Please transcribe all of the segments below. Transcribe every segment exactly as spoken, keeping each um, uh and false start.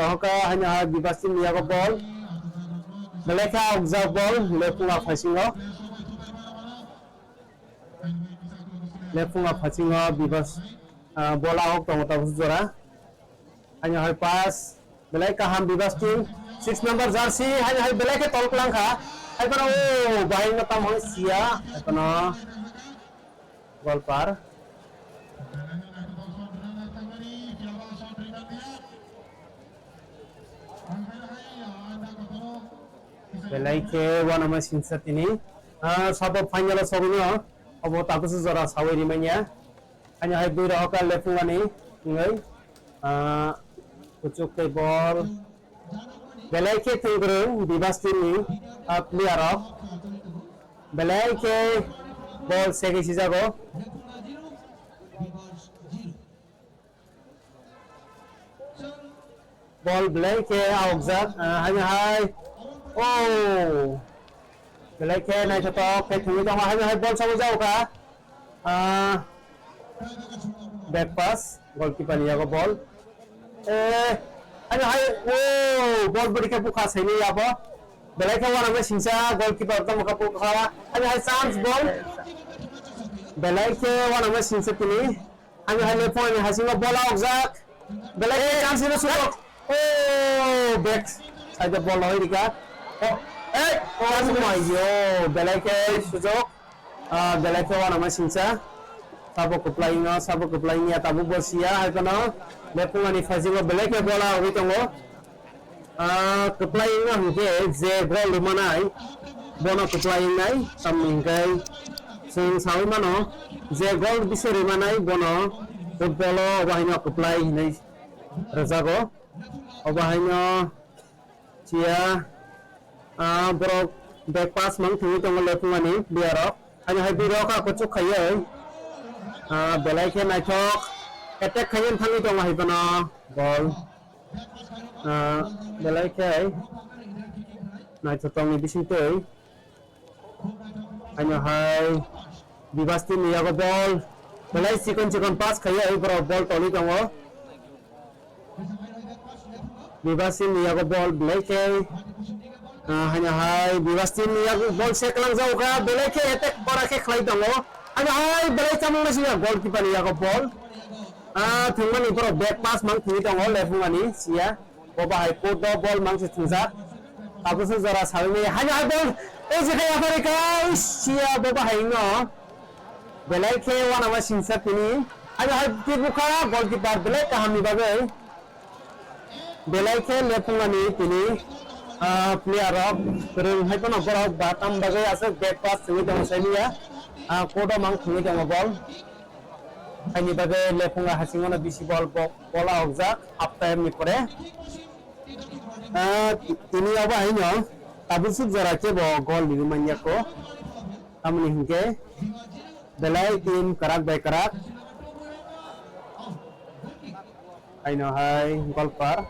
Hoka haino ha Bibas team ni yago ball. Belai khe aokjak ball, Lephunga phasingo. Lephunga phasingo Bibas, ah, ball ahok tongo tabuk jora. Haino hai pass, belai kaham Bibas team, six number jersey, haino hai belai khe tol kwlang kha. Hai phano, oh, bahai no tamo siya, hai phano goalkeeper. Belai khe uanama singsa tini, ah, sabo final o sogwino, obo tabusu jora sawi rimanya. Haino hai bwrwi rok Lephungani wngwi, ah, kuchuk tei ball. Belai khe thwngkwrwng Bibas team ni, ah, player rok. Belai khe ball segwi sijago. Ball belai khe aokjak, ah, haino hai. Oh. Belai khe naithotok khe thwngwi tongo, haino hai ball sawi jago kha. Ah, back pass, goalkeeper ni yago ball. Eh, haino hai, oh, ball bwrwi khe bukha saini yabo. Belai khe uanama singsa goalkeeper tamo kha bukha. Haino hai chance ball. Belai khe uanama singsa tini. Ani hai Lephungani hasingo bola okjak. Belai khe chance hino sutok. Oh, back side o ball hoi rika. Oh, eh, oh, my yo, belai khe sujok. Ah, belai khe uanama singsa. Sabo kwplai wngno, sabo kwplai wngya, tabuk bo siya, hai phano Lephungani phasingo belai khe bola ogwi tongo. Ah, kwplai wngna hwnkhe je gol rwmanai, bono kwplai wngnai, tamni hwnkhe chwng saui mano, je gol bisa rwmanai, bono football-o obo haino kwplai hinwi rwjago. Obo haino chiya, ah, borok back pass mang thwngwi tongo Lephungani player rok. Haino hai bwrwi rok a kuchuk khaiwi, ah, belai khe naithok attack khaiwi thangwi tongo hai phano ball. Ah, belai khe naithotongni bisingtwi. Haino hai Bibas team ni yago ball. Belai chikon chikon pass khaiwi borok ball tolwi tongo. Bibas team ni yago ball belai khe, ah, haino hai Bibas team ni yago ball se kwlangjago kha, belai khe attack kora khe khlai tongo. Haino hai belai chamung naisingya goalkeeper ni yago ball. Ah, thwngmani borok back pass mang thwngwi tongo, Lephungani siya. Bo bahai court o ball mangsi thwngjak. Tabukhe jora sawi maya. Haino hai ball. Tei je khai yaphari kha. Uish, siya bo bahai no. Belai khe uanama singsa tini. Haino hai tei bukha goalkeeper belai kaham ni bagwi. Belai khe Lephungani tini, ah, player rok kwrwng hai phano borok ba tam bagwi aswk back pass thwngwi tongo saimanya. Ah, court o mang thwngwi tongo ball. Haini bagwi Lephunga hasingo no bisi ball bo-, bola okjak half time ni pore. Ah, tini obo haino tabuk suk jora khe bo goal riwi manya kho. Tamoni hinkhe belai team kwrak bai kwrak. Haino hai goalkeeper.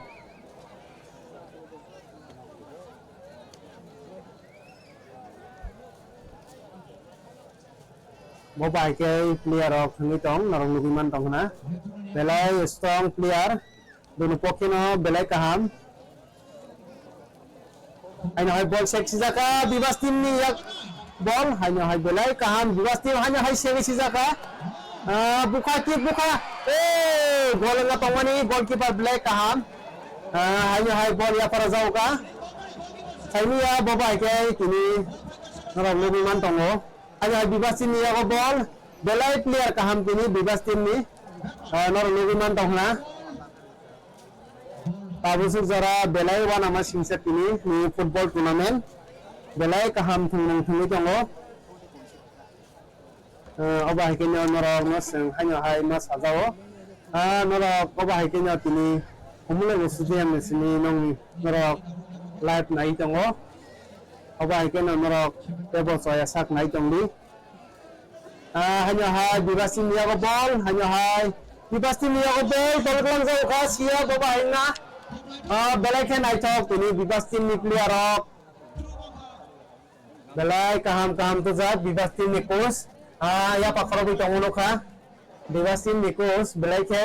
Bo bai khe player rok thangwi tong, norok nugwi man tong hwna. Belai strong player, bini pokhe no belai kaham. Haino hai ball sek sijak kha, Bibas team ni yak ball, haino hai belai kaham, Bibas team haino hai sek sijak kha. Ah, bukha kick bukha, eh, goal wngna tongmani goalkeeper belai kaham. Ah, haino hai ball yaphara jao kha. Saimanya bo bai khe tini norok nugwi man tongo. Ani hai Bibas team ni yago ball. Belai player kaham tini Bibas team ni. Ah, norok nugwi man tong hwna. Tabuk suk jora belai uanama singsa tini ni football tournament. Belai kaham thwngmung thwngwi tongo. Ah, obo hai khe no norok no swng haino hai ma sajao. Ah, norok obo hai khe no tini Humulego Stadium ni simi nong norok live nai tongo. Obo hai khe no norok tebo choya sak nai tong di. Ah, haino hai Bibas team ni yago ball, haino hai Bibas team ni yago ball, ball kwlang jago kha, siya bo bahai na. Ah, belai khe naithok tini Bibas team ni player rok. Belai kaham kaham tujak Bibas team ni coach. Ah, yapha khorogwi tongo nukha. Bibas team ni coach belai khe,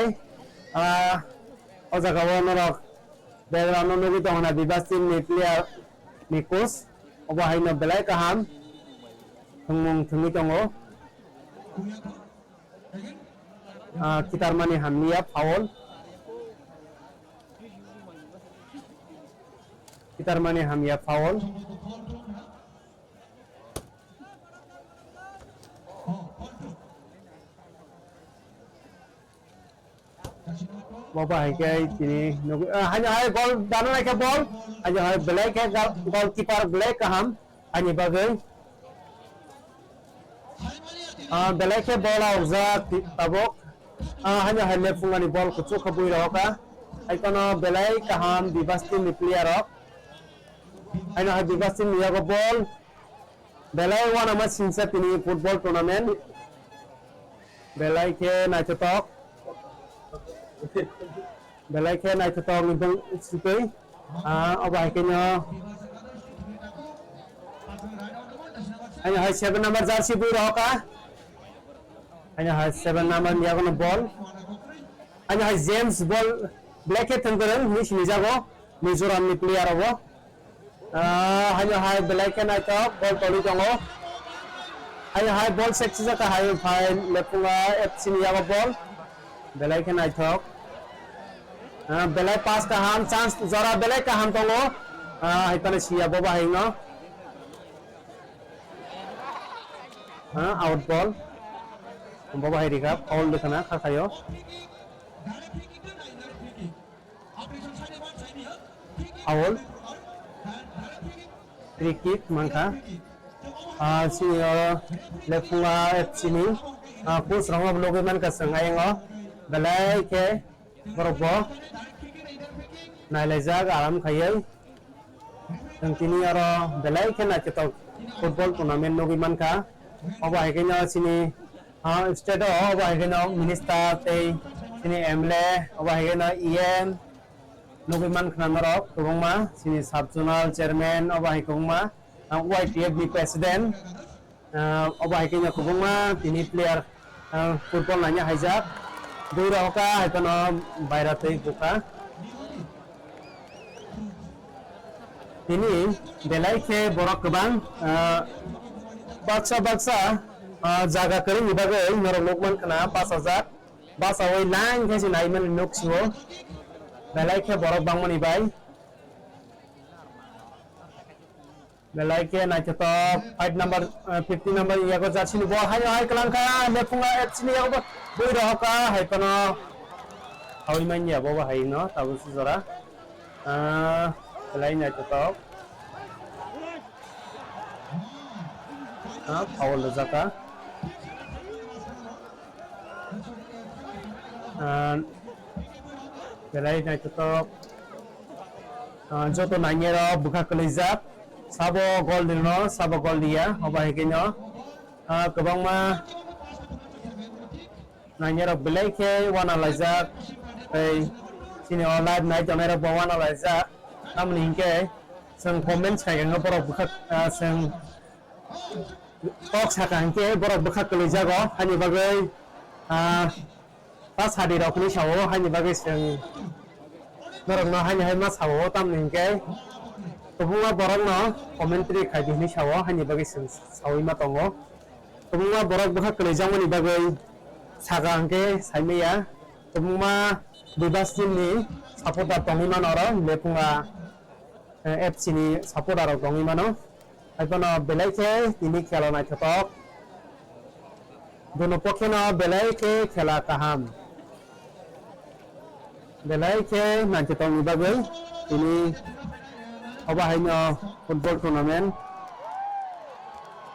ah, o jaga o norok Background o nugwi tongo na Bibas team ni player ni coach. Obo hai no belai kaham thwngmung thwngwi tongo. Ah, kitarmani hamya foul. Kitarmani hamya foul. Bo bahai khe tini nugwi, ah, haino hai goal dana nai khe ball. Haino hai belai khe gal-, goalkeeper belai kaham. Haini bagwi, ah, belai khe ball aujak tabuk. Ah, haino hai lephungani ball kuchuk khe bui rohokha. Hai kono belai kaham Bibas team ni player rok. Haino hai Bibas team ni yago ball. Belai uanama singsa tini football tournament. Belai khe naithothok. Belai khe naithothok ni bwng sitwi. Ah, obo hai khe no. Haino hai seven number jersey bui rohokha. Haino hai seven number ni yago no ball. Haino hai James ball belai khe thwngkwrwng hinwi sinijago Mizoram ni player obo. Ah, haino hai belai khe naithok ball toli tongo. Haino hai ball sek sijak hai phai Lephunga F C ni yago ball. Belai khe naithok. Ah, belai pass kaham, chance jora belai kaham tongo. Ah, hai phano siya bo bahai no. Ah, out ball. Bo bahai rikha, foul dikhana kha khayo. Foul. Free kick mankha. Ah, sini o Lephunga F C ni, ah, coach rok no nugwi mankha chwng ayang o. Belai khe borok bo nailaijak aram khaiwi. Chwng tini oro belai khe naithothok football tournament nugwi mankha. Obo hai khe no sini, ah, state o obo hai khe no minister tei sini M L A, obo hai khe no E M, nugwi mankha norok kwbangma, sini sub zonal chairman, obo hai kwbangma, ah, Y T F ni president, ah, obo hai khe no kwbangma tini player, ah, football naina haijak. Bui rohokha hai phano baira twi bukha. Tini belai khe borok kwbang, ah, baksa baksa, ah, jaga kwrwngni bagwi norok nukmankha na bachajak. Bachaui line khe se naimani nuk sio. Belai khe borok bangmani bai. Belai khe naithothok five number, eh, fifty number yago jersey ni ball haino hai kwlangkha, Lephunga F C ni yago bui rohokha, hai phano hawi manya bo bo hai no, tabuk se jora. Ah, belai naithothok. Ah, foul rijak kha. Ah, belai naithothok. Ah, joto nainai rok bwkha kwlaijak. Sabo gol rino, sabo gol riya. Obo hai khe no, ah, kwbangma nainai rok belai khe uana laijak. Tei chini o live nai tongnai rok bo uana laijak. Tamoni hinkhe chwng comments khai khe borok bwkha, ah, chwng kok saka hinkhe borok bwkha kwlaijago, haini bagwi, ah, ta sadi rok hinwi sao, haini bagwi chwng norokno haini hai ma sao, tamni hinkhe kwbangma borokno commentary khai di hinwi sao, haini bagwi chwng saui ma tongo. Kwbangma borok bwkha kwlaijakmani bagwi saka hinkhe saimaya, kwbangma Bibas team ni supporter tongwi mano oro, Lephunga, eh, F C ni supporter rok tongwi mano. Haiphano belai khe tini khela naithothok. Dono pokhe no belai khe khela kaham. Belai khe naithothok ni bagwi tini obo haino football tournament.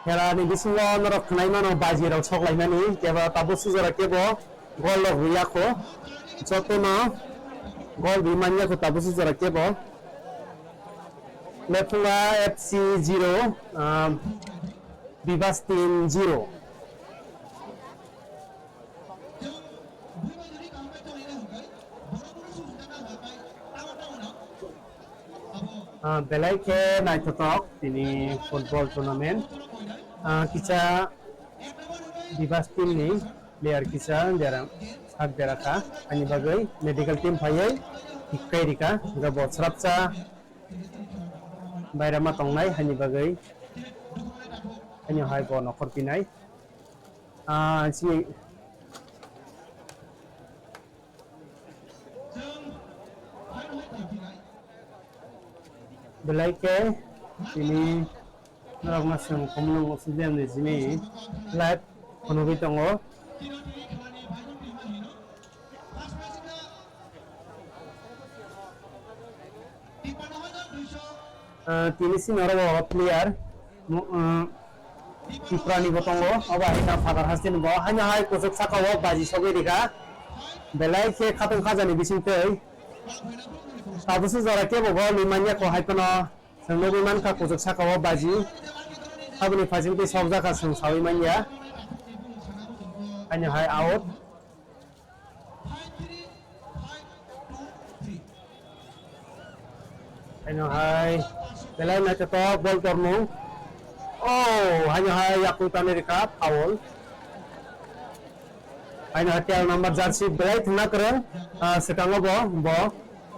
Khela ni bisingo norok khwnai mano baji rok sok laimani, kebo tabuk sijora kebo gol rok rwya kho. Jotono gol rwi manya kho tabuk sijora kebo. Lephunga F C zero, um, Bibas team zero. Ah, belai khe naithothok tini football tournament. Ah, kisa Bibas team ni player kisa dera, sak dera kha, ani bagwi medical team phaiwi. Kai rika, hingke bo srapsa bairama tongnai, haini bagwi, haino hai bo nokhor pinai. Ah, chini belai khe tini norokno chwng Khumulwng Stadium ni simi live phunugwi tongo. Ah, tini sini oro bo player, mo-, ah, Tripura ni bo tongo, obo hai ta Father Hastin bo, haino hai kuchuk saka o baji sogwi rika, belai khe khatong khajani bising twi, tabukhe jora kebo gol wi manya kho hai phano. Chwng nugwi mankha, kuchuk saka o baji. Aboni phaising twi sokjakha, chwng saui manya. Haino hai out. Haino hai belai naithothok bol tormung. Oh, haino hai yakung tanwi rikha, foul. Haino hai tel number jersey belai thwngna kwrwng, ah, swkango bo, bo,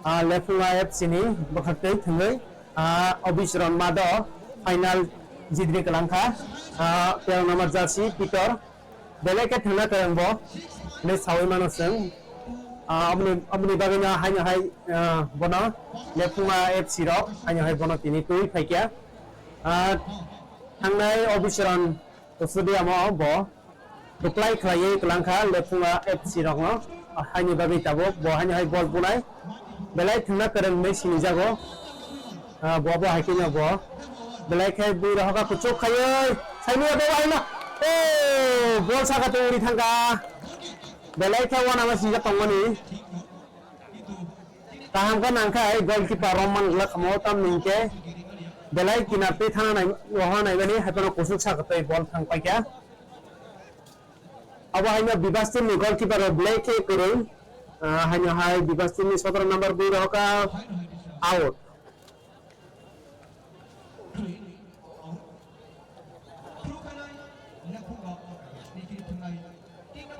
ah, Lephunga F C ni bwkhaktwi thwngwi, ah, Obichron Mado final jidri kwlangkha, ah, tel number jersey Pitor belai khe thwngna kwrwng bo hinwi saui mano chwng. Ah, aboni, aboni bagwino haino hai, ah, bono Lephunga F C rok haino hai bono tini twi phaikha. Ah, thangnai Obichron Stadium o bo kwplai khlaiwi kwlangkha Lephunga F C rokno, haini bagwi tabuk bo haino hai bol bunai belai thwngna kwrwng hinwi sinijago. Ah, bo bo hai kheno bo belai khe bui rohoka kuchuk khaiwi saimanya bo haino, oh, bol saka twi uri thangkha, belai khe uanama sijak tongmani. Kaham khe nangkha goalkeeper romman glak kamo, tamni hinkhe belai kinar twi thana nai, rohor naimani hai phano kuchuk saka twi bol thang paikha. Abo haino Bibas team ni goalkeeper rok belai khe kwrwng. Ah, haino hai Bibas team ni sotoro number bui rohoka out.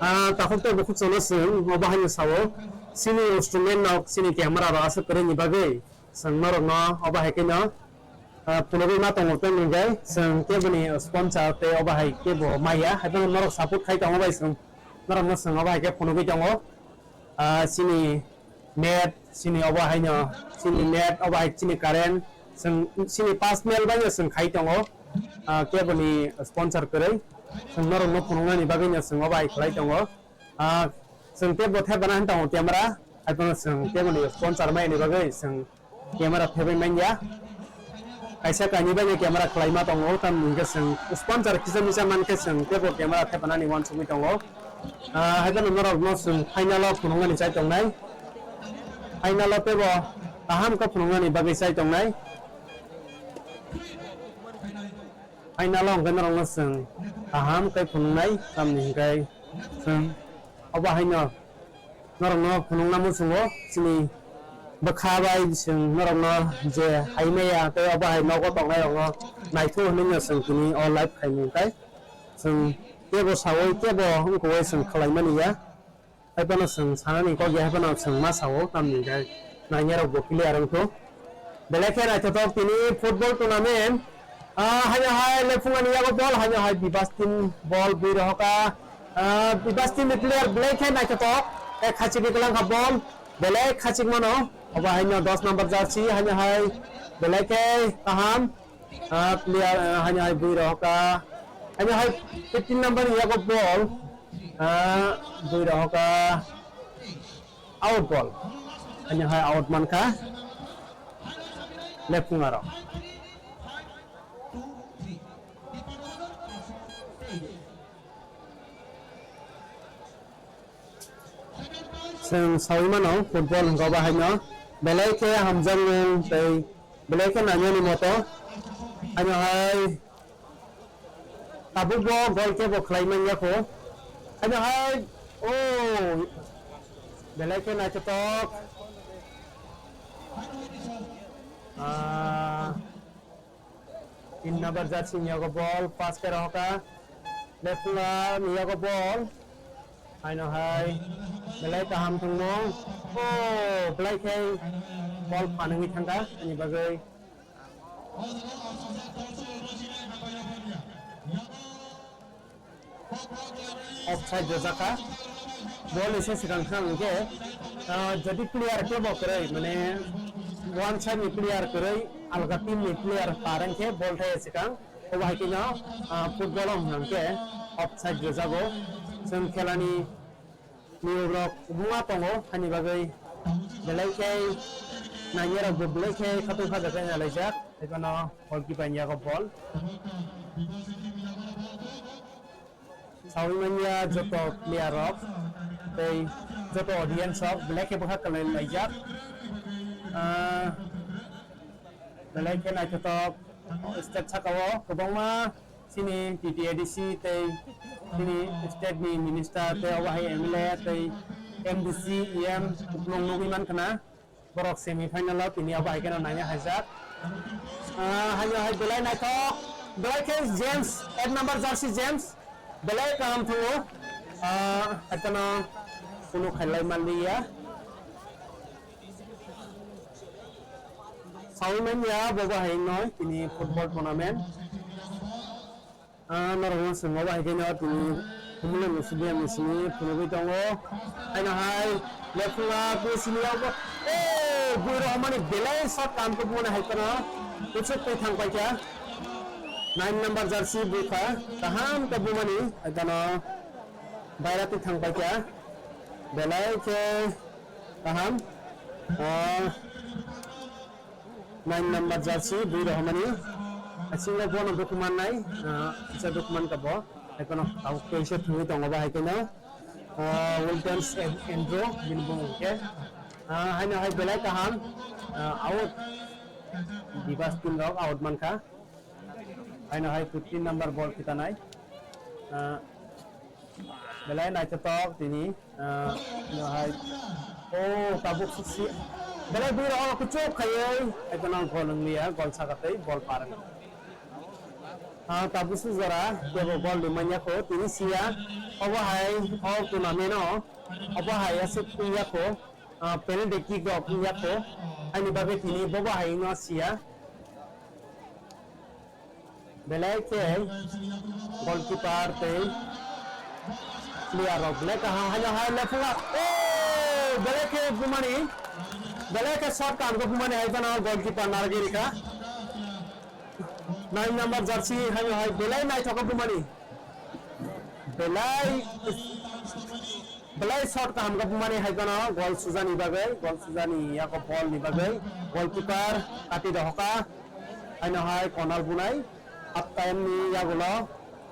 Ah, takhuk tei bukhuk chwngno chwng obo haino sao, chini instrument nok, chini camera rok aswk kwrwini bagwi chwng norokno obo hai kheno, ah, phunugwi ma tongo, tei hwnkhe chwng keboni sponsor tei obo hai kebo maya, hai phano norok support khai tongo bai chwng norokno chwng obo hai khe phunugwi tongo. Ah, chini net, chini obo haino, chini net, obo hai chini current, chwng chini personal baino chwng khai tongo, ah, keboni sponsor kwrwi, chwng norokno phunuknani bagwino chwng obo hai khlai tongo. Ah, chwng teibo thepana hinwi tongo camera, hai phano chwng keboni sponsor maini bagwi chwng camera thebwi manya. Kaisa kainwi bai camera khwlaima tongo, tamni hwnkhe chwng sponsor kisa misa mankhe chwng teibo camera thepanani uansugwi tongo. Ah, hai phano norokno chwng final o phunuknani chai tongnai. Final o teibo kaham khe phunuknani bagwi chai tongnai. Final o hwnkhe norokno chwng kaham khe phunuknai, tamni hwnkhe chwng obo haino norokno phunukna muchungo, chini bwkha bai chwng norokno je hai maya tei obo hai nogo tongnairokno naithok hwnwi no chwng tini o live khaimung khe chwng kebo saui kebo wngkukwi chwng khlaimani ya. Hai phano chwng sanani kok ya, hai phano chwng ma sao, tamni hwnkhe nainai rok bo clear wngkho. Belai khe naithothok tini football tournament. Ah, haino hai Lephungani yago ball, haino hai Bibas team ball bui rohoka. Ah, Bibas team ni player belai khe naithothok. Tei khachik ni kwlang kha ball. Belai khachik mano. Obo haino dos number jersey, haino hai belai khe kaham. Ah, player, ah, haino hai bui rohoka. Haino hai fifteen number ni yago ball. Ah, bui rohoka. Out ball. Ani hai out mankha. Lephunga rok. Chwng saui mano football hwnkhe obo haino belai khe hamjakmung tei belai khe nainani moto. Haino hai Tabukbo gol kebo khlai man ya kho. Haino hai, oh, belai khe naithothok. Ah, tin number jersey ni yago ball, pass khe rohoka. Lephunga ni yago ball. Haino hai, belai kaham thwngmung. O, belai khe ball phanangwi thangkha, ani bagwi offside rwjakha. Ball ni se swkang thang hwnkhe, ah, jodi player kebo kwrwi, mane one side ni player kwrwi, alga team ni player par wngkhe ball thai swkang, obo hai kheno, ah, football o hwnkhe offside rwjago. Chwng khelani Niyom rok kwbangma tongo, hani bagwi belai khe nainai rok bo belai khe khatung kha jaga nalaijak, tei bono goalkeeper ni yago ball. Saui manya joto player rok tei joto audience rok belai khe bwkha kwlwi laijak. Ah, belai khe naithotok stage saka o kwbangma chini T T A D C tei chini state ni minister tei obo hai M L A tei M D C, E M kuplung nugwi mankha na. Borok semi final o tini obo hai kheno naina haijak. Ah, haino hai belai naithok, belai khe James, eight number jersey James, belai kaham thungo. Ah, haikhe no kunu khailai manliya. Saui manya bobo hai no tini football tournament. Ah, norok no swngo bahai khe no tini humulani stadium ni simi phunugwi tongo. Haino hai lephunga kusini yago, eh, bui rohormani belai shot kaham khe bumani hai kheno kuchuk twi thang paikha. Nine number jersey bukha kaham khe bumani hai kheno baira twi thang paikha. Belai khe kaham. Ah, Nine number jersey bui rohormani. Asingo bono document nai, ah, kisa document ka bo. Hai kheno tabuk kaisa thwngwi tongo ba hai kheno. Ah, Wilton Andrew bini bumung khe. Ah, haino hai belai kaham, ah, out. Bibas team rok out mankha. Haino hai fifteen number ball khitanai. Ah, Belai naithotok tini, ah, no hai. Oh, tabuk si, belai bui rok kuchuk khaiwi, ekono gol wng liya, gol saka tei ball par wng. Ah, tabuk si jora, kebo gol rimanya kho, tini siya, obo hai, o tournament o, obo hai aswk wngya kho, ah, penalty kick rok wngya kho, haini bagwi tini bobo hai wngno siya. Belai khe goalkeeper tei player rok belai kaham haino hai lephunga. Oh, belai khe bumani, belai khe shot kaham khe bumani hai phano goalkeeper narwgwi rikha. Nine number jersey haino hai belai naithok khe bumani. Belai Belai shot kaham khe bumani hai kheno gol sujani bagwi, gol sujani yago ball ni bagwi goalkeeper kati dohoka, haino hai Konal bunai, half time ni yagulo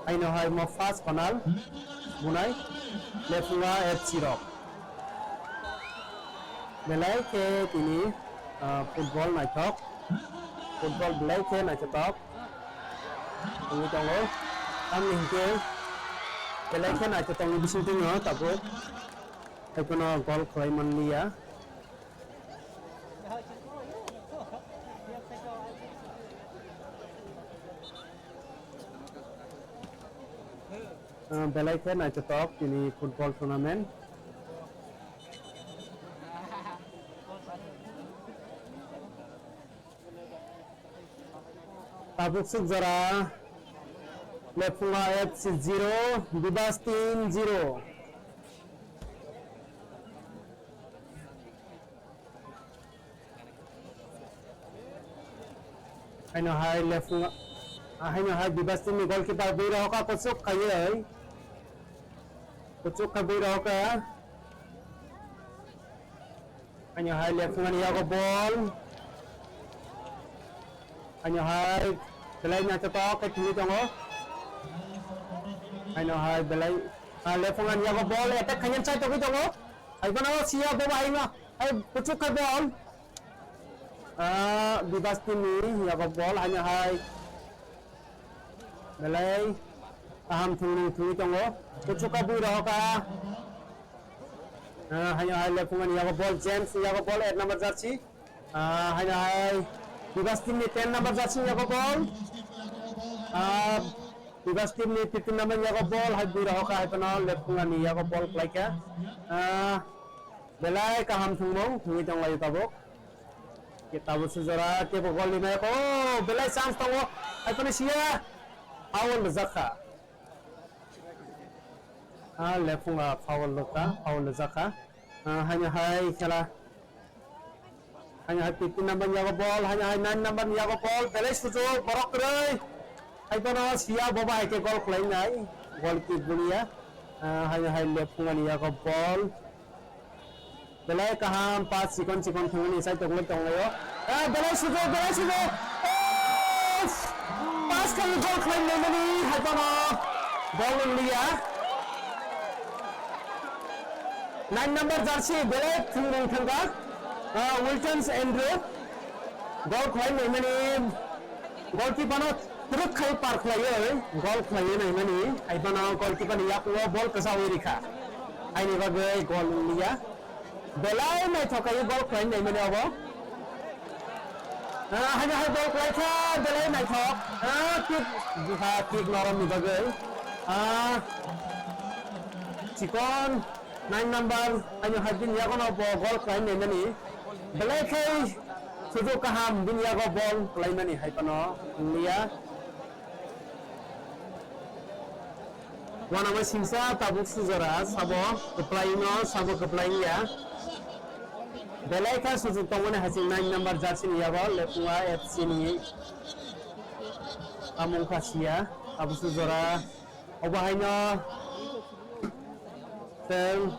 haino hai mo first Konal bunai lephunga F C rok. Belai khe tini, ah, football naithok, football belai khe naithotok. Wngwi tongo. Tamni hinkhe belai khe naithotok tongni bisingtwi no tabuk. Haiphano gol khlai manliya. Ah, belai khe naithotok tini football tournament. Tabuk suk jora, Lephunga F C zero, Bibas team zero. Haino hai Lephunga, haino hai Bibas team ni goalkeeper bui rohoka kuchuk khaiwi, kuchuk khe bui rohoka. Haino hai Lephungani yago ball. Haino hai belai naithotok khe thwngwi tongo. Haino hai belai, ah, Lephungani yago ball attack khaina chai tongwi tongo. Hai bono siya bobo haino hai kuchuk khe ball. Ah, Bibas team ni yago ball haino hai. Belai kaham thwngmung thwngwi tongo. Kuchuk khe bui rohoka. Ah, haino hai Lephungani yago ball, James ni yago ball, eight number jersey. Ah, haino hai Bibas team ni ten number jersey ni yago ball. Ah, Bibas team ni fifteen number ni yago ball, hai bui rohoka hai phano Lephungani yago ball khlaikha. Ah, Belai kaham thwngmung thwngwi tonglaio tabuk. Ke tabuk se jora kebo gol ni nayak. Oh, belai chance tongo. Hai phano siya. Foul rijak kha. Ah, Lephunga foul rwkha, foul rijak kha. Ah, haino hai khela. Haino hai fifteen number ni yago ball, haino hai nine number ni yago ball, belai sujuk, borok kwrwi. Hai bono siya, bo bai khe goal khlai nai, goal kick buliya. Ah, haino hai Lephunga ni yago ball. Belai kaham pass chikon chikon thwngmani sai tongwi tonglaio. Ah, belai sujuk, belai sujuk. Oh! Pass khlai goal khlai naimani hai bono goal wngya. Nine number jersey belai thwngmung thangkha. Ah, Wiltons Andrew. Goal khlai naimani goalkeeper no twrwk khai par khlaiwi goal khlaiwi naimani hai bono goalkeeper ni yakungo ball kwchaui rikha. Haini bagwi goal wngya. Belai naithok kaiwi goal khlai naimani obo. Ah, haino hai goal khlaikha, belai naithok. Ah, kick, bwkha kick norok ni bagwi. Ah, chikon nine number, haino hai bini yagono bo goal khlai naimani. Belai khe sujuk kaham bini yago ball khlaimani hai phano wngya. Wanama singsa tabuk sujora sabo kwplai no sabo kwplai ya. Belai kha sujuk tongmani hasing nine number jersey ni yago Lephunga F C ni amung kha siya tabuk sujora obo haino teng.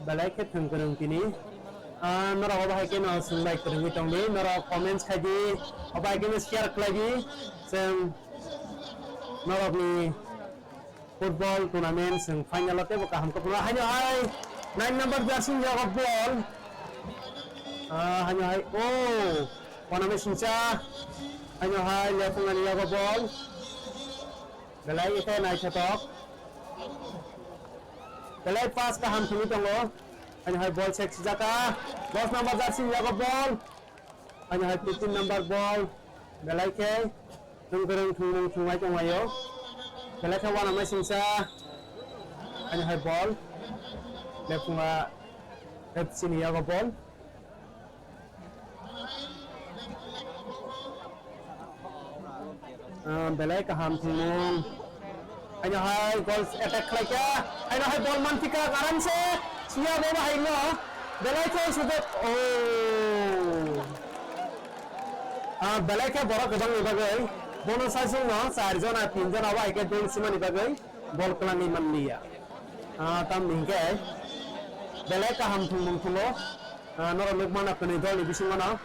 Belai khe thwng kwrwng tini. Ah, norok obo hai khe no swngbai kwrwngwi tongdi. Norok comments khai di. Obo hai khe no share khlai di. Chwng norokni football tournament chwng final o teibo kaham khe phunuknai. Haino hai nine number jersey ni yago ball. Ah, haino hai, oh, wanama singsa. Haino hai Lephungani yago ball. Belai khe naithothok. Belai pass kaham thwngwi tongo. Ani hai ball sek sijaka. Dos number jersey ni yago ball. Ani hai fifteen number ball. Belai khe thwng kwrwng thwngmung thwngmai tonglaio. Belai khe wanama singsa. Ani hai ball. Lephunga F C ni yago ball. Ah, belai kaham thwngmung. Haino hai goal attack khlaikha. Haino hai ball manphikha aramse. Siya bo bahai no. Belai khe sujak. Oh. Ah, belai khe borok kwbangni bagwi. Bono saichung no char jona, tin jona bahai khe dul simani bagwi. Bol kwlangwi manliya. Ah, tamni hwnkhe belai kaham thwngmung thwngo. Ah, norok nukmano kwnwi dolni bisingono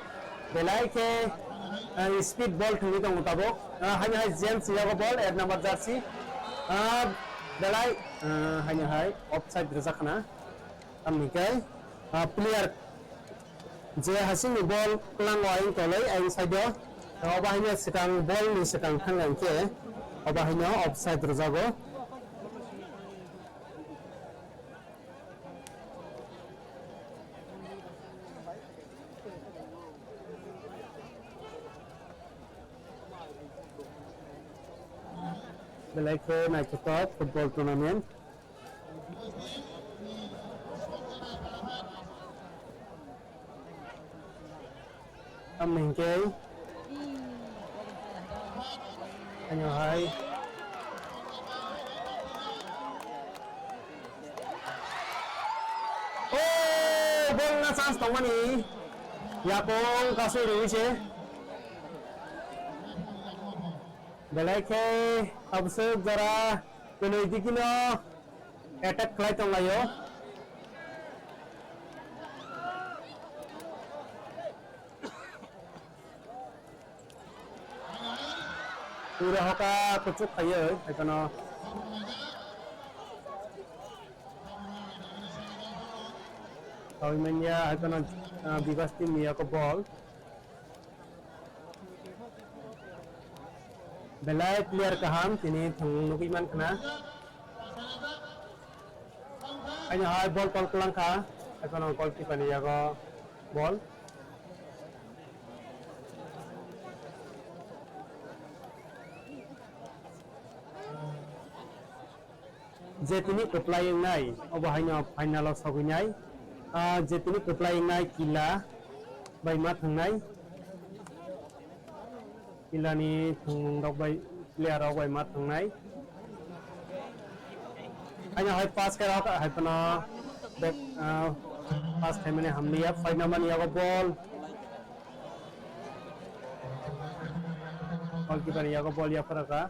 belai khe, ah, speed ball thwngwi tongo tabuk. Ah, haino hai James yago ball, eight number jersey. Ah, belai, ah, haino hai offside rwjak khna. Tamni hwnkhe, ah, player je hasingni ball kwlango ayang tolwi ayang side o, obo haino swkang ball ni swkang thangkha hinkhe obo haino offside rwjago. Belai khe naithothok football tournament. Tamni hwnkhe ano hai. Oh, ball na chance tongmani. Yakung kasui rwi se. Belai khe tabswk jora kwnwi dikino attack khlai tonglaio. Pura hoka kuchuk khaiyo, ekhano. Kawimanya, ekhano, ah, Bibas team ni yako ball. Belai player kaham tini thwng nugwi mankha na. Ani hai ball call kwlangkha. Ekhano goalkeeper ni yago ball. Je tini kwplai wngnai, obo haino final o sogwinai. Ah, je tini kwplai wngnai Kila bai ma thangnai. Kila ni thwngmung rok bai, player rok bai ma thangnai. Haino hai pass khe rok, hai phano back, ah, pass khaimani hamliya, phaina mani yago ball. Goalkeeper ni yago ball yaphar kha.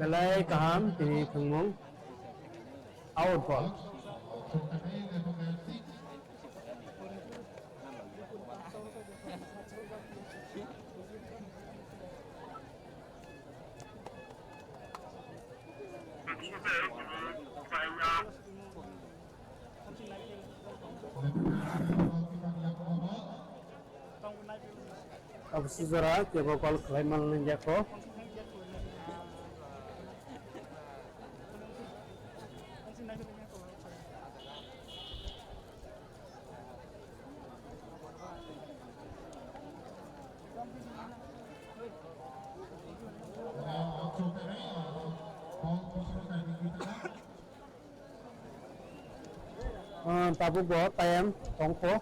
Belai kaham tini thwngmung. Out ball. Tabuk si jora kebo gol khlai man nang ya kho. Ah, tabuk bo time tongkho,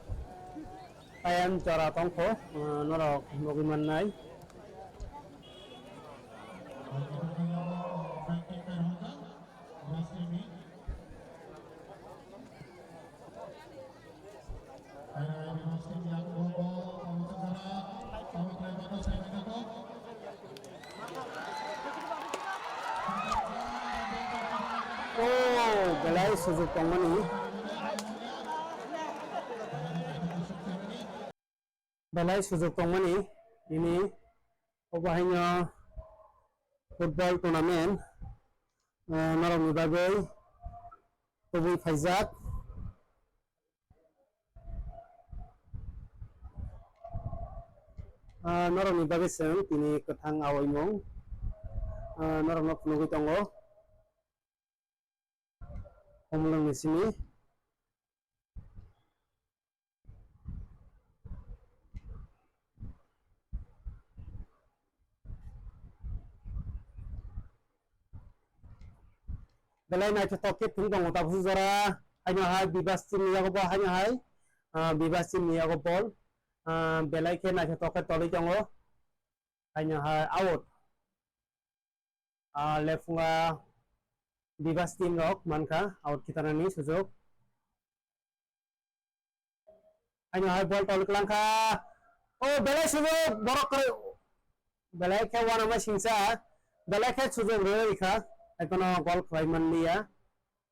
time jora tongkho, ah, norok nugwi mannai. Oh, belai sujuk tongmani. Belai sujuk tongmani. Ini obo haino football tournament, eh, norokni bagwi kubui phaijak. Ah, norokni bagwi chwng tini kwthang aoimung, ah, norokno phunugwi tongo. Omlwngni simi. Belai naithothok khe thwng tongo tabuk jora. Haino hai Bibas team ni yago bo haino hai, ah, Bibas team ni yago ball. Ah, belai khe naithothok khe tolwi tongo. Haino hai out. Ah, lephunga Bibas team rok mankha out khitanani sujuk. Haino hai ball tol kwlangkha. O belai sujuk borok kwrwi. Belai khe uanama singsa. Belai khe sujuk rwui kha. Hai phano gol khlai manliya.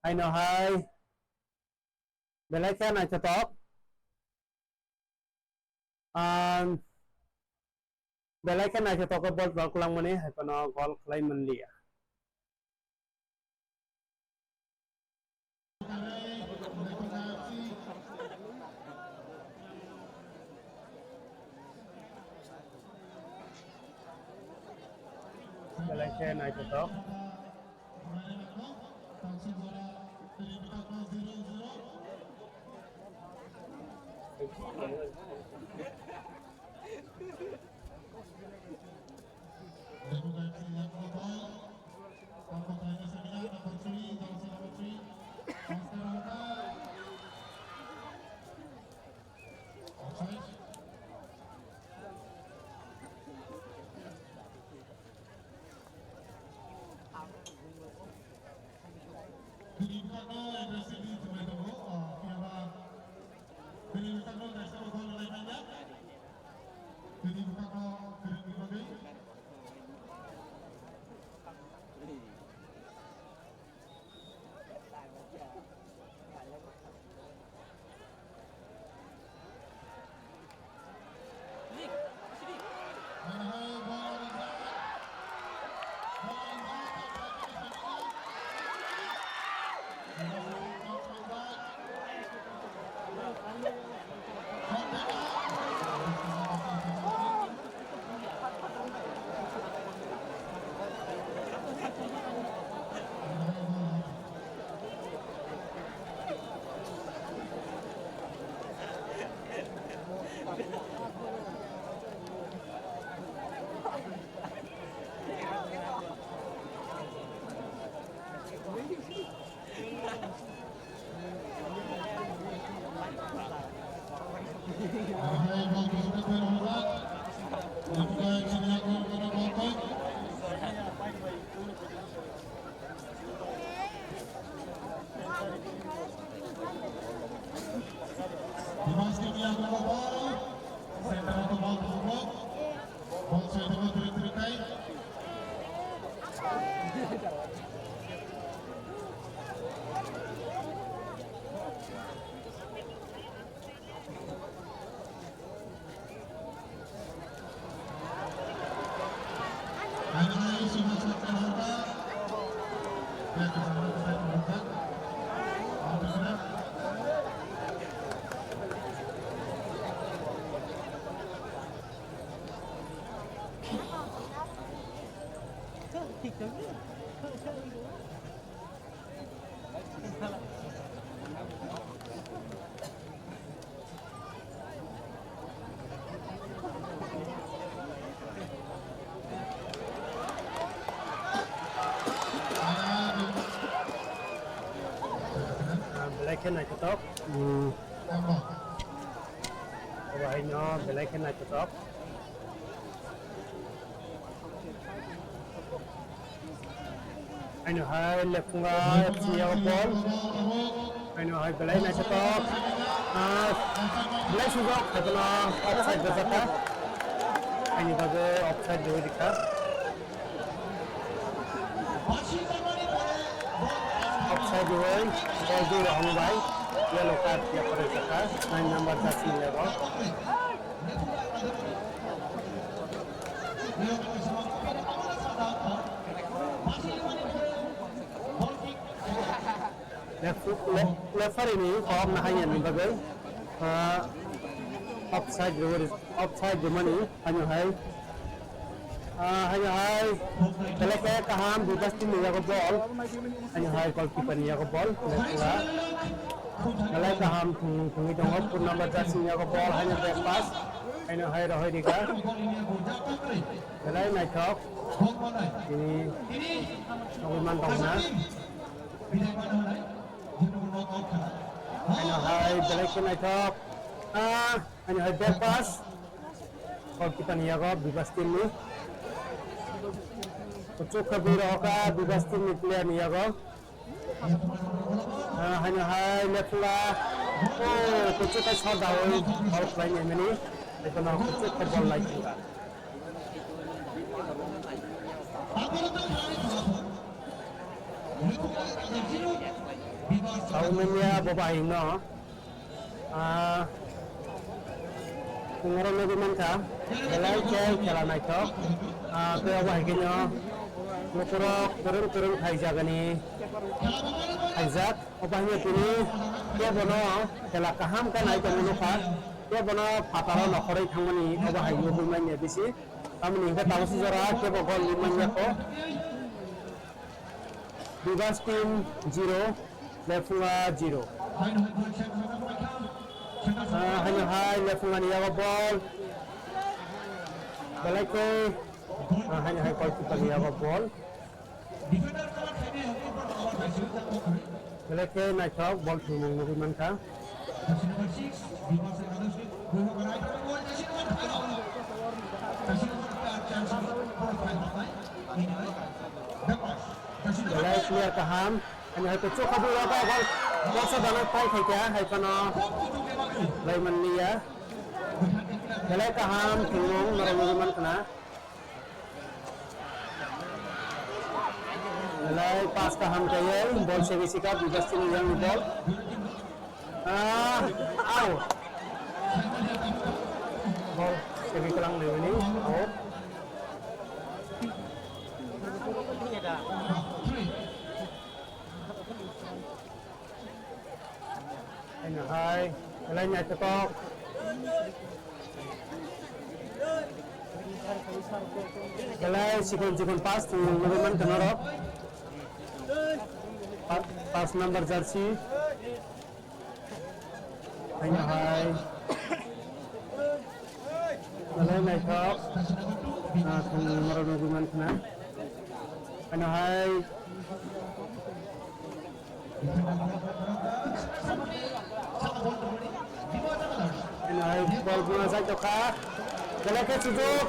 Haino hai belai khe naithothok. Ang belai khe naithothok khe ball tol kwlangmani hai phano gol khlai manliya. Belai khe naithothok. Bini bwkhakno aggressive ni thumai tongo, ah, phiyaba bini bwkhakno naisano gol rwnai manya. Bini bwkhakno kwrwngni bagwi. Belai khe naithotok. Hmm. Obo haino belai khe naithotok. Haino hai lephunga F C yago ball. Haino hai belai naithotok. Ah, belai sujok, haiphano offside rwjakha. Haini bagwi offside rwi rikha. Offside rwi, ball dui rohorno bai. Yellow card yaphar rwjakha, nine number jersey ni yago. Lef-, le-, referee ni kok na hanya ni bagwi, ah, offside rwi, offside rwmani hanya hai. Ah, hanya hai, belai khe kaham, Bibas team ni yago ball. Hanya hai, goalkeeper ni yago ball. Belai khe, belai kaham thung-, thungwi tongo. Phone number jersey ni yago ball, hanya back pass. Hanya hai, rohoi rikha. Belai naithok. Tini nugwi man tongna. Hanya hai, belai khe naithok. Ah, hanya hai, back pass. Goalkeeper ni yago Bibas team ni. Kuchuk khe bui rohorkha Bibas team ni player ni yago. Ah, hanya hai lephunga. Oh, kuchuk khe shot dawi ball khlai ni hwnwi. Ekheno kuchuk khe ball lai. Saumanya bo bahai no. Ah, phungo nugwi mankha, belai khe khela naithok. Ah, tei obo hai kheno lukurok kwrwng kwrwng phaijagani, phaijak. Obo hai tini kebono khela kaham khe nai tongma nukha. Kebono phataro nokhorwi thangmani obo hai nugwi manya bisi. Tamoni hwnkhe tabuk si jora kebo gol ri manya kho. Bibas team zero, Lephunga zero. Ah, hanya hai Lephunga ni yago ball. Belai khe, ah, hanya hai goalkeeper ni yago ball. Belai khe naithok ball thwngmung nugwi mankha. Belai player kaham. Ani hai kuchuk khe bui rok gol. Boksa dana call khai kha, hai phano lai man liya. Belai kaham thwngmung norok nugwi mankha na. Belai pass kaham kaiwi ball se bisi ka Bibas team ni yang ball. Ah, out. Ball se bi kalang ni wini out. Hai, belai naithotok. Belai chikon chikon pass thwng nugwi mankha norok. Pa-, pass number jersey. Haino hai. Belai naithok. Ah, thwng norok nugwi mankha na. Haino hai. Haino hai ball buna jai tokha. Belai khe sujuk.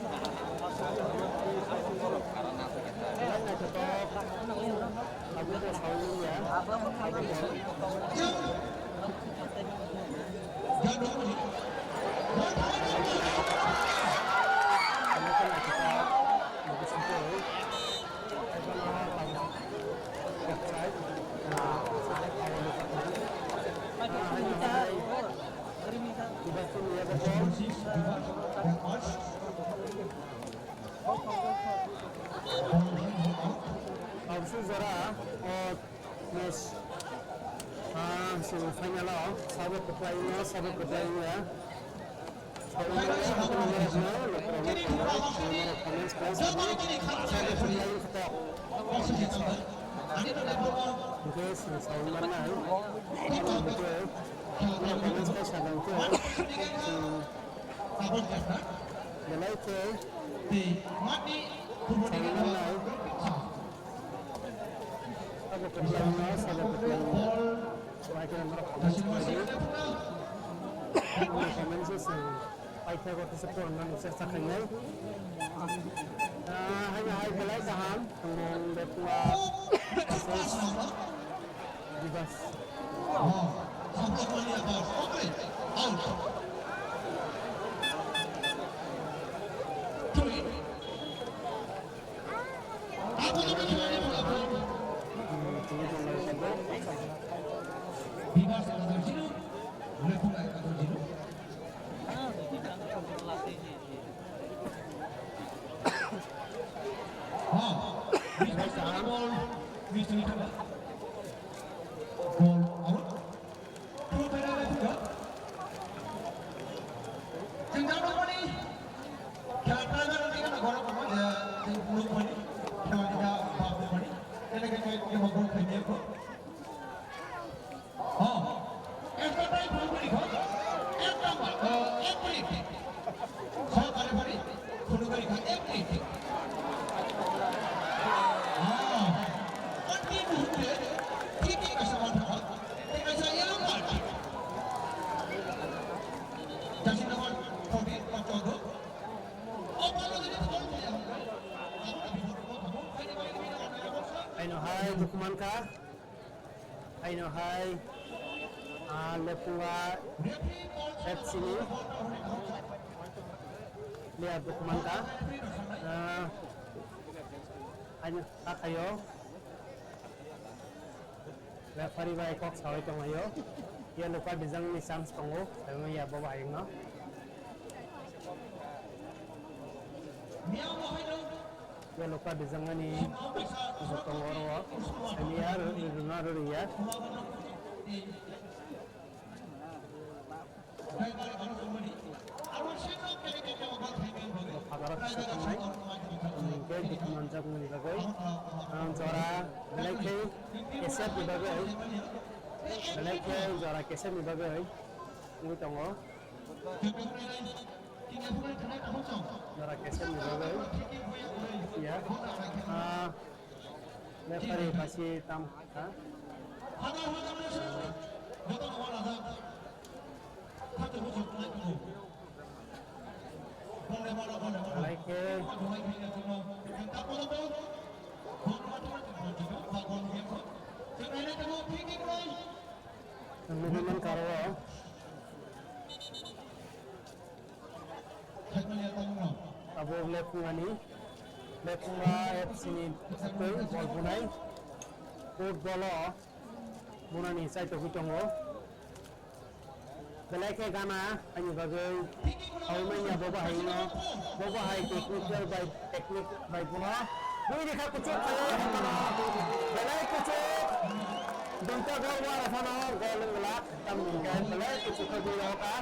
Absu jora o match, ah, semi final o sabo kwplai no, sabo kwplai ya. Hwnkhe chwng saui mannai, hwnkhe, hwnkhe, belai khe saui mannai. Sabo kwplai no, sabo kwplai no. Bahai kheno norok comment khlai di. Comment se chwng paithago tei se porwnani chesta khainai. Ah, haino hai belai kaham, tongmung betma, Divas. Ball out. Two penalty field. Jeng jang nokmani khela khlaibar ni gana gorok tongo je jeng nokmani khela ni ja bap nokmani. Kene kene kemo gol khaimya ko. Oh. Extra time phunukgwi kho. Ek number, uh, ek minute. Kho referee phunukgwi kho ek minute. Ah. Anti muhurte free kick kaisa mantha kho. Tei kaisa yellow card. Jersey number fourteen, Pachok. Opalo jodi foul khaiya hwnkhe, abo ni biphangno bo thangwi. Haino hai dukhu mankha. Haino hai Ah, Lepunga F C ni player Dukuman ka. Ah, hanya kakayo. Referee bai kok sawi tonglaio. Yellow card rijak ni chance tongo. Tamo ya bobo hayung no. Yellow card rijak mani tongo oro. Senior runa ruriya. Phataro kisa tongnai, hwnkhe dukuman jakmani bagwi, ah, jora belai khe kesepni bagwi, belai khe jora kesepni bagwi wngwi tongo. Jora kesepni bagwi, ya, ah, referee basi tam kha. Belai khe nugwi mankha oro. Abo Lephungani, Lephunga F C ni twi bol bunai. Football o bunani chaitogwi tongo. Belai khe gana ani bagwi saui manya bo bahai no, bo bahai technical bai, technique bai bono. Bui rikha kuchuk khaio, belai kuchuk. Dunta gol wara phano gol wngla, tam hwnkhe belai kuchuk khe bui rokha.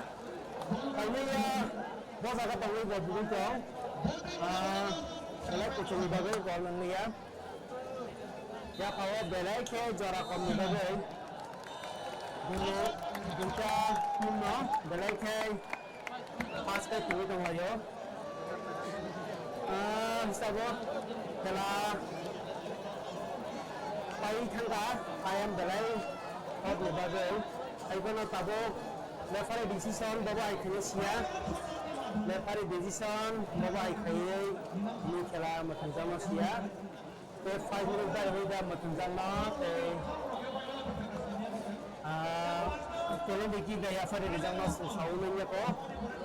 Kaimanya bo jaga tongwi bo bugwi tong. Ah, belai kuchukni bagwi gol wngya. Yapha o belai khe jora komni bagwi bini duita team no belai khe pass khe tongwi tonglaio. Ah, hisabo khela pai thangkha, ayang belai kokni bagwi. Haiphano tabuk referee decision bobo hai khwlai siya. Referee decision bobo hai khaiwi ni khela mwthangjakma siya. Tei five minute bai rwi da mwthangjakma tei, ah, penalty kick da yaphari rijakma saui manya ko.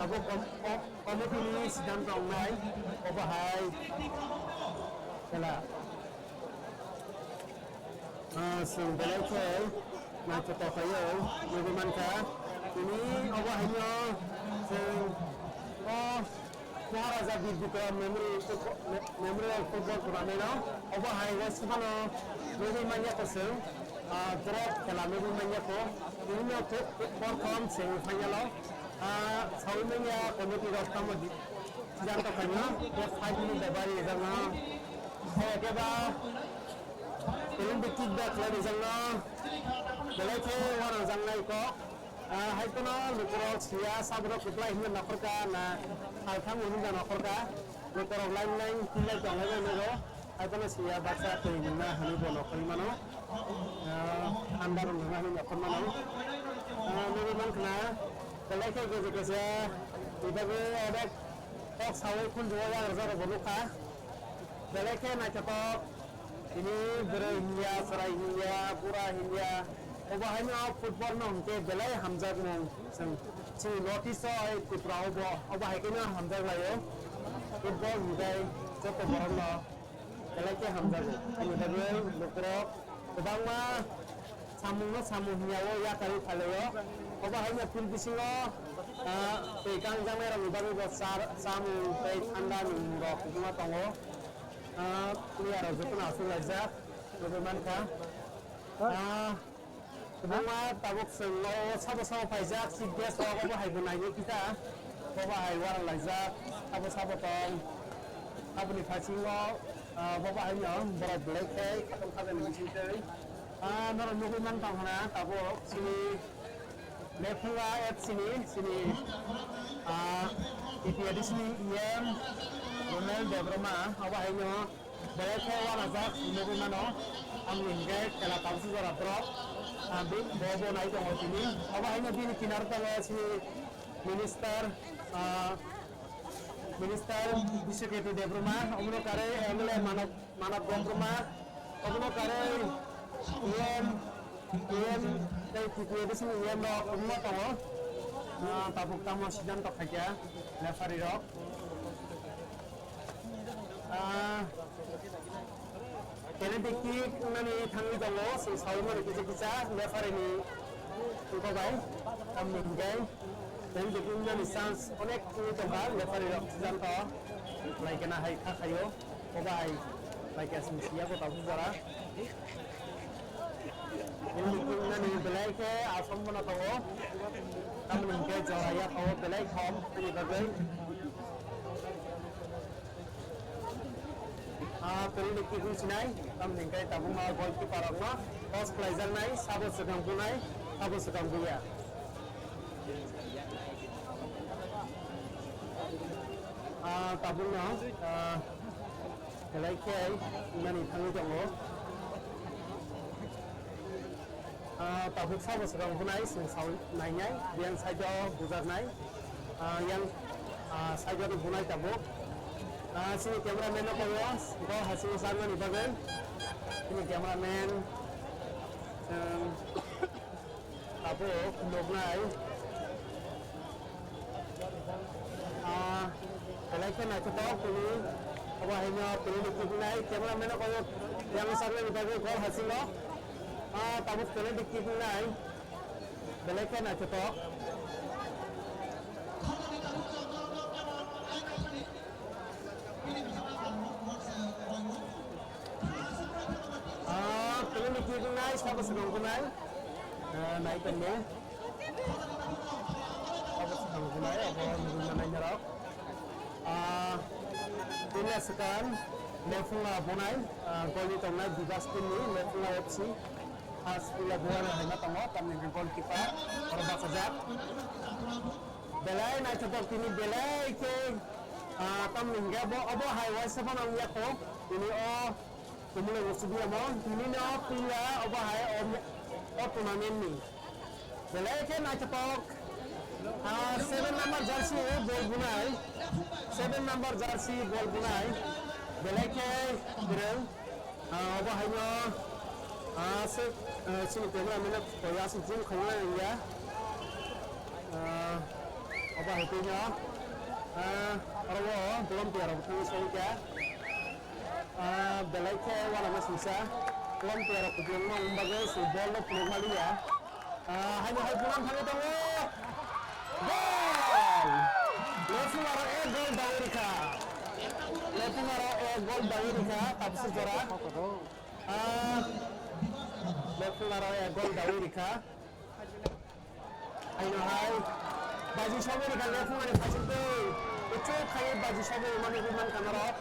Abo kom-, kom-, committee ni siddhanto wngnai obo hai khela. Ah, chwng belai khe naithotok khaio, nugwi mankha. Tini obo haino chwng o Maharaja Bir Bikram Memorial Football, Me-, Memorial Football Tournament o obo hai wngse phano nugwi manya ko chwng, ah, drop khela nugwi manya ko. Tini no khe prothom semi final o, ah, saui manya committee rok tamo di-, siddhanto khaino, five minute da bari rijak no. Hai khe ba Olympic kick da khlai rijak no belai khe uanajak nai kok. Ah, hai kheno lukurok siya saborok kwplai hinwi nokhorkha na salthang hinwi nokhorkha. Lukurok line line tinlai tonglai nugo. Hai kheno siya baksa twi nungna hinwi bo nokhorwi mano. Ah, thanda rok nungna hinwi nokhorwi mano. Ah, nugwi mankha na belai khe kesa kesa twi bagwi onek kok saui khunjugo yagra jaga bo nukha. Belai khe naithotok. Tini bwrwi hinya, chwrai hinya, bura hinya. Obo haino football no hwnkhe belai hamjakmung. Chwng, chini North East o, ai Tripura o bo, obo hai kheno hamjak laio. Football hwnkhe joto borok no belai khe hamjago. Ani bagwi lukurok kwbangma samung no samung hinya o yakarwi phailaio. Obo haino field bisingo, ah, twi kangjaknai rokni bagwi bo char-, chamung tei thanda ni mung rok kwbangma tongo. Ah, player rok jotono aswk laijak, nugwi mankha. Ah, kwbangma tabuk chwng o sabo sabo phaijak, chief guest rok obo hai bo nainai kita. Obo hai uarang laijak, sabo sabo tong. Aboni phasingo, ah, bobo haino borok belai khe khatung khajakni bisingtwi. Ah, norok nugwi mankha hwnna tabuk chini Lephunga F C ni chini, ah, T P A D C ni E M Ronel Debbarma, abo haino belai khe uanajak nugwi mano. Amoni hinkhe khela tabukhe jora drop, ah, bo, bo, bo nai tongo tini. Abo haino bini kinaro tongo chini minister, ah, minister Biswakirti Debbarma, omono karwi M L A Manav, Manav Debbarma, omono karwi E M, E M, Tei T P A D C ni E M rok kwbangma tongo. Ah, tabuk tamo siddhanto khaikha referee rok. Ah, penalty kick wngnani thangwi tongo, chwng saui mano kisa kisa referee ni wngkha bai. Tamni hwnkhe penalty kick wngnani chance onek wngwi tongkha, referee rok siddhanto khlai khe na hai kha khaio. Obai bai khe chwng siya bo tabuk jora. Ini nani belai khe asom bono tongo. Tamoni hwnkhe jora ya tongo belai khom ani bagwi. Ah, penalty kick wng sinai, tamoni hwnkhe tabukma goalkeeper rokno toss khlaijaknai, sabo swkang bunai, sabo swkang buya. Ah, tabukno, ah, belai khe nani thangwi tongo. Ah, tabuk sabo swkang bunai, chwng sao nainai, yang side o bujaknai, ah, yang, ah, side o bunai tabuk. Ah, chini cameraman no koyo, bo hasing saknani bagwi. Chini cameraman, um, tabuk nuknai. Ah, belai khe naithothok tini. Obo haino penalty kick wngnai, cameraman no koyo yang saknani bagwi goal hasingo. Ah, tabuk penalty kick wngnai. Belai khe naithothok. Ah, penalty kick wngnai, sabo swkang wngnai. Ah, nai tongo. Abo swkang wngnai, abo nugwi manai norok. Ah, puila swkang, Lephunga bunai, ah, goli tongnai, Bibas team ni, Lephunga F C. Has puila buana hai ma tongo, tamni goalkeeper, oro bachajak. Belai naithothok tini belai khe, ah, tamni hwnkhe bo, obo hai waisa phano wngya kho. Tini o Kumule Musubiamo, tini no puila obo hai o, o tournament ni. Belai khe naithothok, ah, seven number jersey bol bunai, seven number jersey bol bunai. Belai khe kwrwng. Ah, obo haino, ah, se, ah, chini cameraman no koi aswk zoom khaina nangya. Ah, obo hai twi no, ah, oro o volunteer rok thangwi songkha. Ah, belai khe uanama singsa volunteer rok kupulungma wng bagwi se ball no phunukma liya. Ah, haino hai bulan thangwi tongo. Goal! Lefung aro ek goal dawi rikha. Lefung aro ek goal dawi rikha, tabuk se jora. Ah, Lefung aro ek goal dawi rikha. Haino hai, baji sogwi rikha Lefung ani phaising twi. Kuchuk khai baji sogwi mani hwnman kha norok.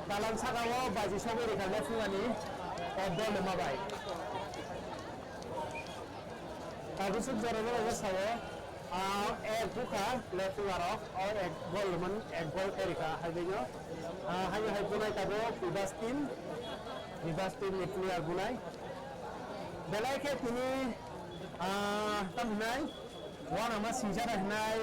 Dalan saka o baji sogwi rikha Lefung ani. O bol ma bai. Tabuk se jora jora khe sao, ah, ek bukha Lefung aro, o ek gol man, ek gol khe rikha, hai bino, ah, hai hai bunai tabuk Bibas team, Bibas team ni player bunai. Belai khe tini, ah, tam hinai, uanama singsa da hinai,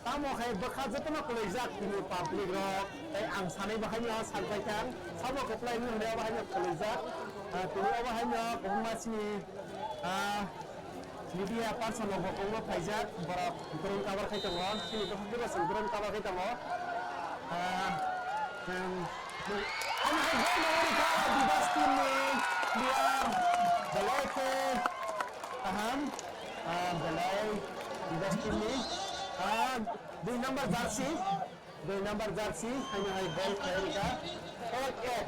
Tamo khai bwkha jotono kwlaijak tini public rok, tei ang sanai bo haino sak bai thang, sabo kwplai wngwi hwnwi obo haino kwlaijak. Ah, tini obo haino kwbangma chini, ah, media person rok bo kwbangma phaijak, borok drone cover khai tongo, chini bwkhak twibo chwng drone cover khai tongo. Ah, um, ano hai gol rwui rikha Bibas team ni player, belai khe kaham, ah, belai Bibas team ni, ah, Dui number jersey, dui number jersey, haino hai gol khlai rikha. Ek ek.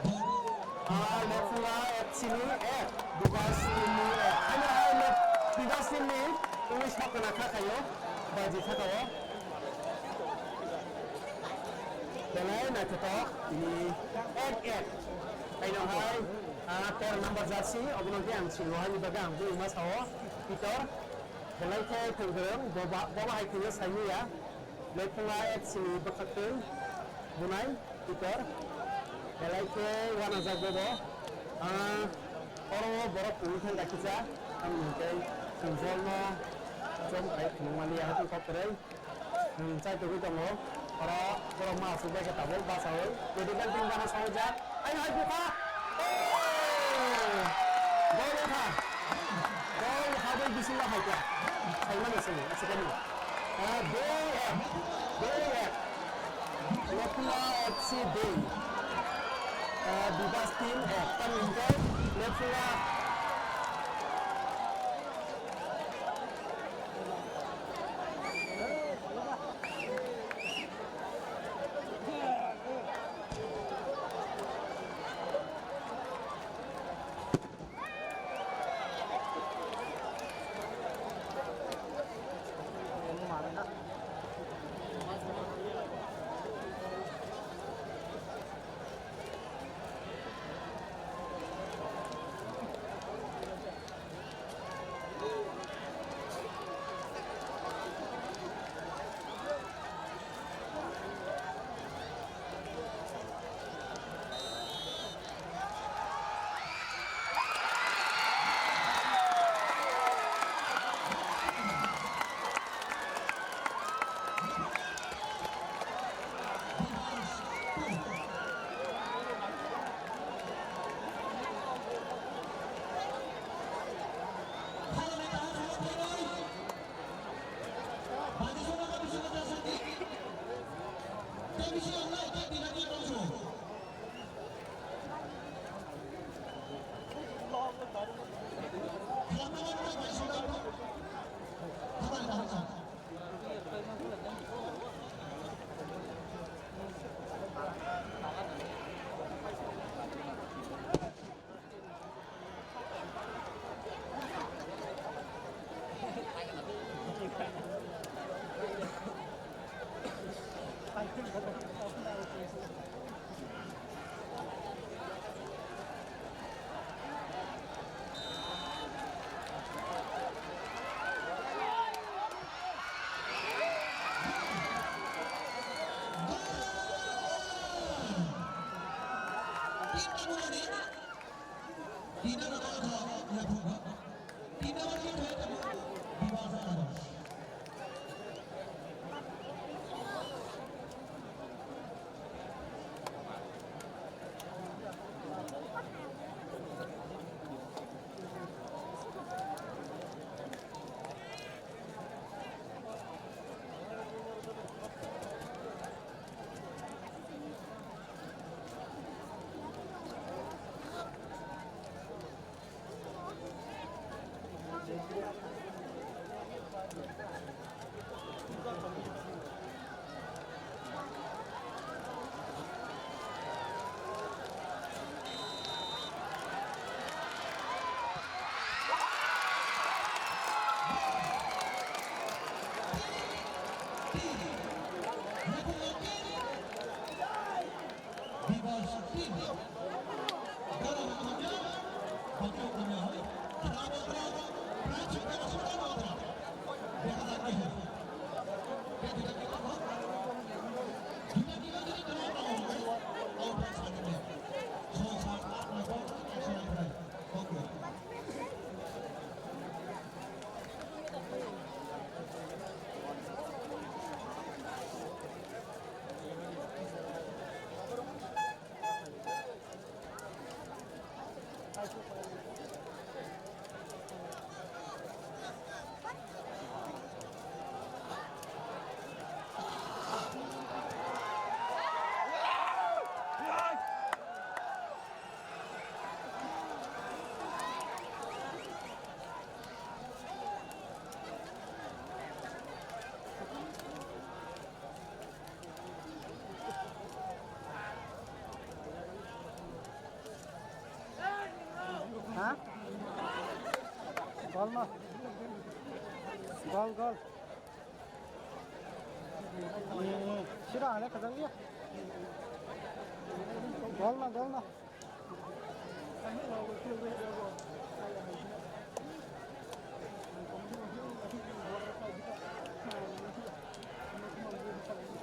Ah, Lephunga F C ni ek, Bibas team ni ek. Haino hai le Bibas team ni tungwi sakna kha khaio, baji kha khaio. Belai naithothok, tini ek ek. Haino hai, ah, tero number jersey, obono khe ang singo, haini bagwi ang buima sao, Pitor. Belai khe thwngkwrwng, boba, boba hai kheno saimanya. Lephunga F C ni bwkhaktwi bunai Pitor. Belai khe uanajak bobo. Ah, oro o borok kwrwi khe dakisa. Tamni hwnkhe chwng bolno chom khai khwnwi maliya, hakhe kok kwrwi. Hmm, chai tugwi tongo. Oro borok ma aswk bai khe tabuk bachaui medical team gana sawjak. Ai hai bukha. Oh! Gol wngkha. Saimano sini, asikani. Ah, dui ek, dui ek. Lefla F C dui. Ah, Bibas team ek. Tamo hingke Lefla Ha? Gol no. Gol, gol. Sira ale khajak ya. Gol no, gol no.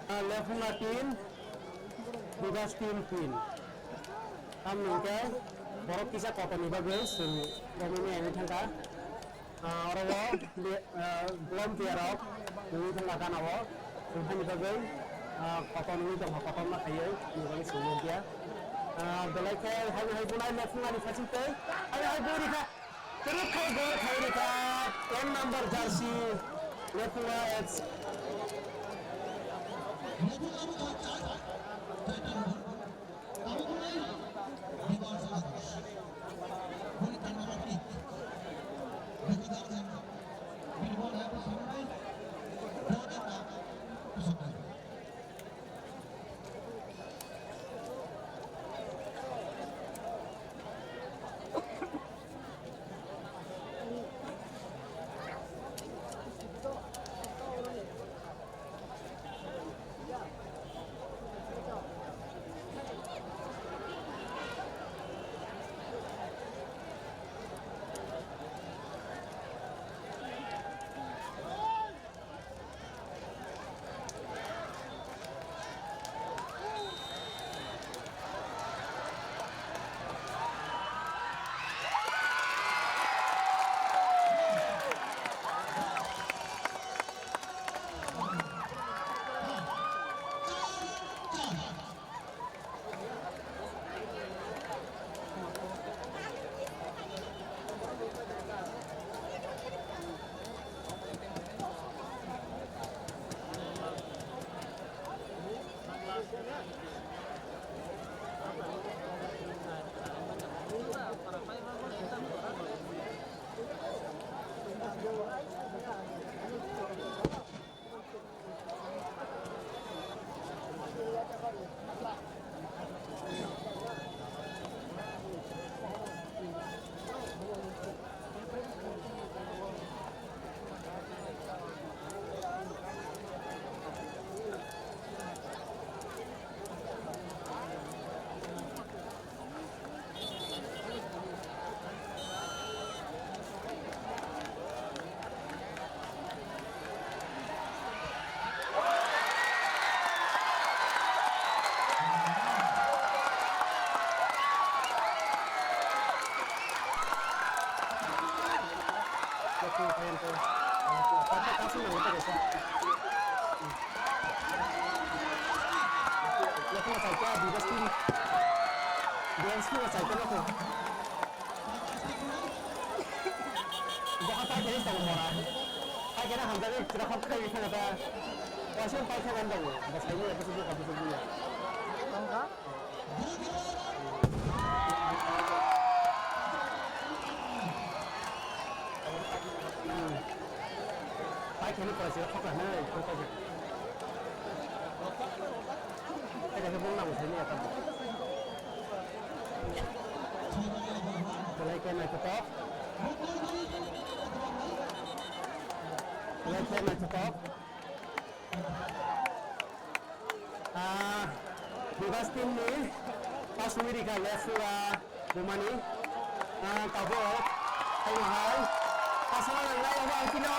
Ah, Lephunga team, Bibas team, team. Tamni hwnkhe borok kisa kotorni bagwi chwng romwi maya wngwi thangkha. Ah, oro o le-, ah, volunteer rok wngwi thangkha gana o. Chwng haini bagwi, ah, kotor wngwi tongkha, kotorma khaiwi, ani bagwi chwng nukya. Ah, belai khe haino hai bunai Lephungani phaising tei haino hai bui rikha. Kwrwk khe gol khai rikha. Ten number jersey, Lephunga F C. Defense no sai khe, defense team. Defense team no sai khe no khe. Jaha pai khe tongo mora. Pai khe na hamjagwi chwra khok khai khe thangata. Waisa pai khe nang tongo. Bwsai ni bwsai ni bwsai ni. Tongkha? Pai khe ni pora chwra khok khai nai. Belai khe naithotok. Belai khe naithotok. Ah, Bugas team ni paswi rikha Lephunga Bumani, ah, tabuk, haino hai, pasama nangnai obo ang phino,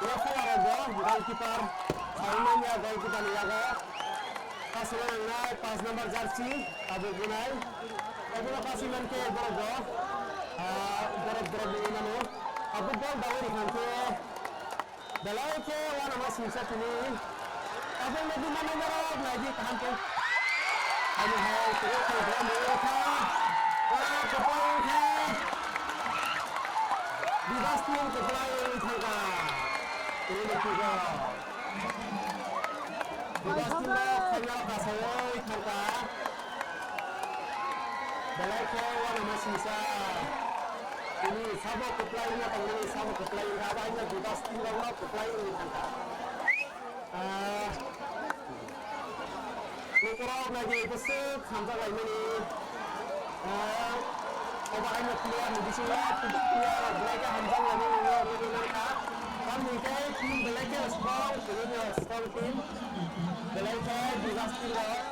Lephunga rogo, goalkeeper, sawi manya goalkeeper ni yago, pasama nangnai, paanch number jersey, tabuk bunai, obono paswi mankhe borok bo, ah, borok, borok ni mano, tabuk ball dawi rikha khe, Belai khe uanama singsa tini. Tabuk nugwi mano borok naidi kaham khe. Ani hai tini khe bo nugwi kha. O kwplai wng kha. Bibas team kwplai wng thangkha. Tini nukhugo. Bibas team no khaina kasawi thangkha. Belai khe uanama singsa. Tini sabo kwplai wngya tongmani, sabo kwplai wngkha, abo haino Bibas team rokno kwplai wngwi thangkha. Ah, lukurok naidi bwswk hamjak laimani. Ah, obo haino player ni bisingo player rok belai khe hamjak laimani wngwi mankha. Tamni khe team belai khe strong, tini no strong team. Belai khe Bibas team rok.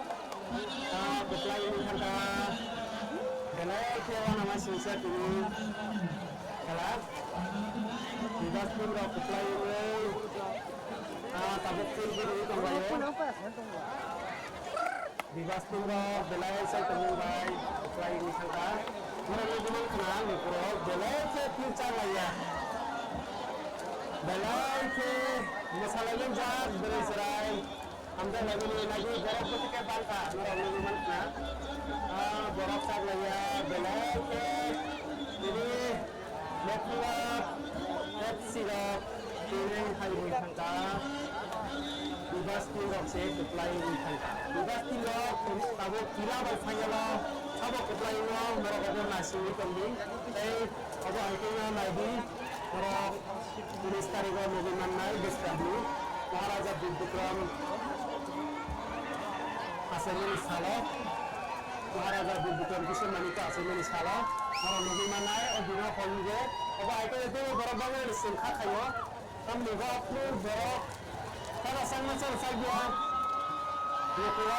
Ah, kwplai wngwi thangkha. Belai khe uanama singsa tini. Kala. Bibas team rok kwplai wngwi. Ah, tabuk tei gini wngwi tongbaio. Bibas team rok belai sai tongmung bai kwplai wngwi thangkha. Borok wngwi mankha na lukurok belai khe team chak laiya. Belai khe mwsalai manjak bwrwi chwrai. Hamjak laimani nagwi borok bwtwi khe bangkha, norok nugwi mankha. Ah, borok chak laiya, belai khe tini F C rok tini hai wngkha. Bebas team rok se kwplai wngkha. Bebas team rok tabuk kila bai final o sabo kwplai wngkha, norok obo naisingwi tongdi. Tei obo hai khe no naidi, norok unis tarikh o nugwi mannai bwskango Maharaja Bir Bikram achaimani salo, Maharaja Bir Bikram Kishore Manikya achaimani salo, norok nugwi mannai o dino hor nugwi. Obo hai khe teibo borok bangmani chwng kha khaio. Tamni bo borok khana changma chang chakya. Nokolo